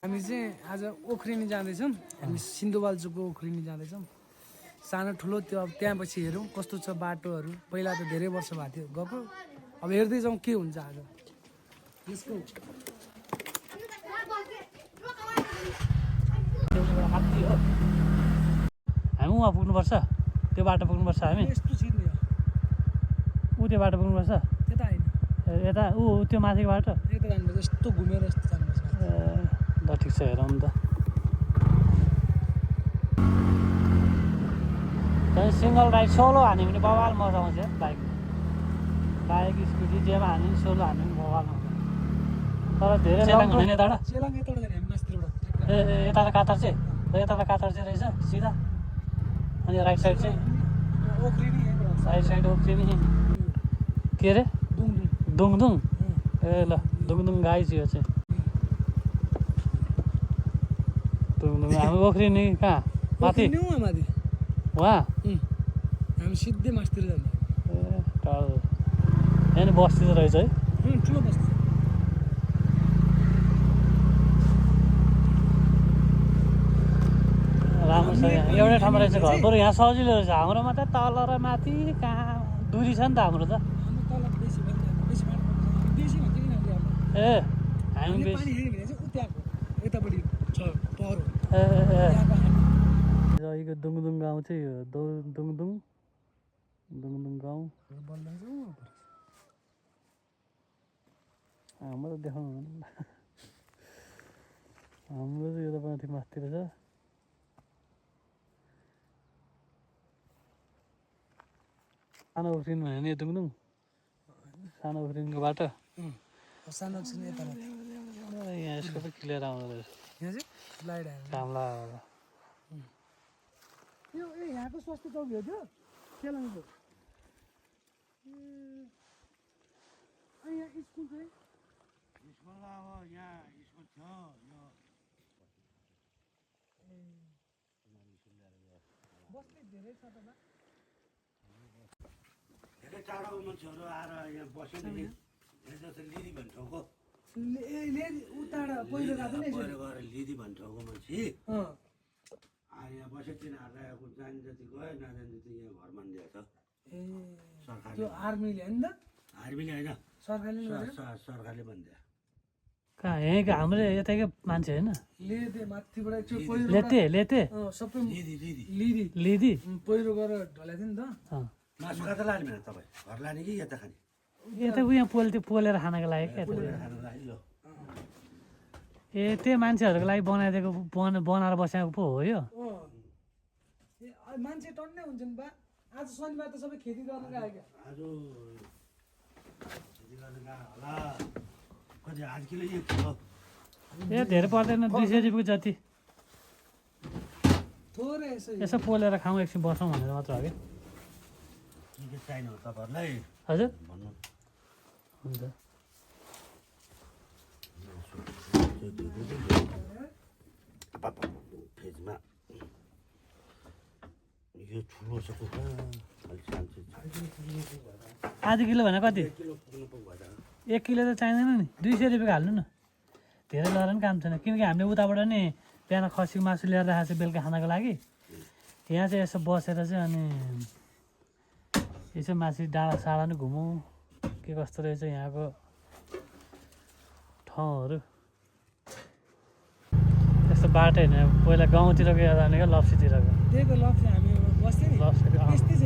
हामी चाहिँ आज ओख्रिनी जाँदैछौँ हामी सिन्धुपाल्चोकको ओख्रिनी जाँदैछौँ सानो ठुलो त्यो अब त्यहाँ पछि हेरौँ कस्तो छ बाटोहरू पहिला त धेरै वर्ष भएको थियो गएको अब हेर्दै जाउँ के हुन्छ आज यसको हामी उहाँ पुग्नुपर्छ त्यो बाटो पुग्नुपर्छ हामी यस्तो छिर्ने ऊ त्यो बाटो पुग्नुपर्छ त्यता होइन यता ऊ त्यो माथिको बाटो यता जानुपर्छ यस्तो घुमेर यस्तो जानुपर्छ ल ठिक छ हेरौँ नि त सिङ्गल राइड सोलो हान्यो भने बवाल मजा आउँछ बाइक स्कुटी जेमा हान्यो भने सोलो हान्यो भने बवाल आउँछ तर धेरै लङ हुँदैन यताबाट चेलाङ यताबाट जाने हामी मास्तिरबाट ए यता त कातार चाहिँ यता त कातार चाहिँ रहेछ सिधा अनि राइट साइड चाहिँ ओख्रिनी यहीँबाट राइट साइड उफ्रिने के अरे दुङदुङ दुङदुङ ए ल दुङदुङ गाई यो चाहिँ दुङदुङ हामी उफ्रिने कहाँ माथि माथि वहाँ हामी सिधै मास्तिर जाने ए टाढो यहाँ नि बस्ती त रहेछ है ठुलो बस्ती राम्रो छ यहाँ एउटै ठाउँमा रहेछ घर बरु यहाँ सजिलो रहेछ हाम्रोमा त तल र माथि कहाँ दुरी छ नि त हाम्रो त हाम्रो तल बेसी बेसी बाटो बेसी भन्दा किन हाम्रो ए हामी हामीले बेसी पानी हेऱ्यो भने चाहिँ उताको यतापट्टि छ पहरो ए त्यहाँको हामी रहेको दुङदुङ गाउँ चाहिँ यो दुङदुङ गाउँ हाम्रो त देखाउनु हाम्रो चाहिँ यो त माथि माथि रहेछ सानो उफ्रिनु भने नि यो दुङदुङ सानो उफ्रिनुको बाटो सानो छिन् यता माथि यहाँ यसको त क्लियर आउँदो रहेछ यहाँ चाहिँ लाइट आयो काम लगाएर यो ए यहाँको स्वास्थ्य चौकी हो त्यो चेलाङको यहाँ स्कुल चाहिँ स्कुल अब यहाँ स्कुल थियो यो बस्ने धेरै छ त धेरै टाढोको मान्छेहरू आएर यहाँ बस्यो नि यहाँ जस्तो लिदी भन्ने ठाउँको उताबाट पहिरो गएको नि पहिरो गएर लिदी भन्ने ठाउँको मान्छे यहाँ बस्यो तिनीहरूलाई अब जाने जति गयो नजाने जति यहाँ घरमा दिएको छ ए सरकारले त्यो आर्मीले होइन त आर्मीले होइन सरकारले सरकारले भनिदियो कहाँ यहीँको हाम्रो यतैकै मान्छे होइन लेदे माथिबाट एकचोटि पहिरो लेते सबै लिदी लिदी लिदी पहिरो गरेर ढल्याएको थियो नि त मासु कता लाने भने तपाईँ घर लाने कि यता खाने यता उयो पोलेर खानको लागि क्या खानु लागि ल ए त्यो मान्छेहरूको लागि बनाइदिएको बनाएर बसेको पो हो यो मान्छे टन्नै हुन्छन् बा आज शनिबार त सबै खेती गर्न गयो क्या आज खेती गर्न गयो होला कति आध किलो 1 किलो ए धेरै पर्दैन 200 रुपियाँको जति थोरै यसो पोलेर खाउँ एकछिन बसौँ भनेर मात्र हो क्या के चाहिने हो तपाईँहरूलाई हजुर भन्नु हुन्छ फ्रिजमा यो ठुलो छ कुखुरा अलिक सानो आधी किलो भने कति 1 किलो पुग्नु पुग भएर 1 किलो त चाहिँदैन नि 200 रुपियाँको हाल्नु न धेरै लगाएर पनि काम छैन किनकि हामीले उताबाट नि बिहान खसीको मासु ल्याएर राखेको छ बेलुका खानको लागि यहाँ चाहिँ यसो बसेर चाहिँ अनि यसो माथि डाँडा साडा नि घुमौँ के कस्तो रहेछ यहाँको ठाउँहरू यस्तो बाटो होइन पहिला गाउँतिरको याद आउने क्या लप्सीतिरको त्यही त लप्सी हामी बस्थ्यो नि लप्सीको त्यस्तै छ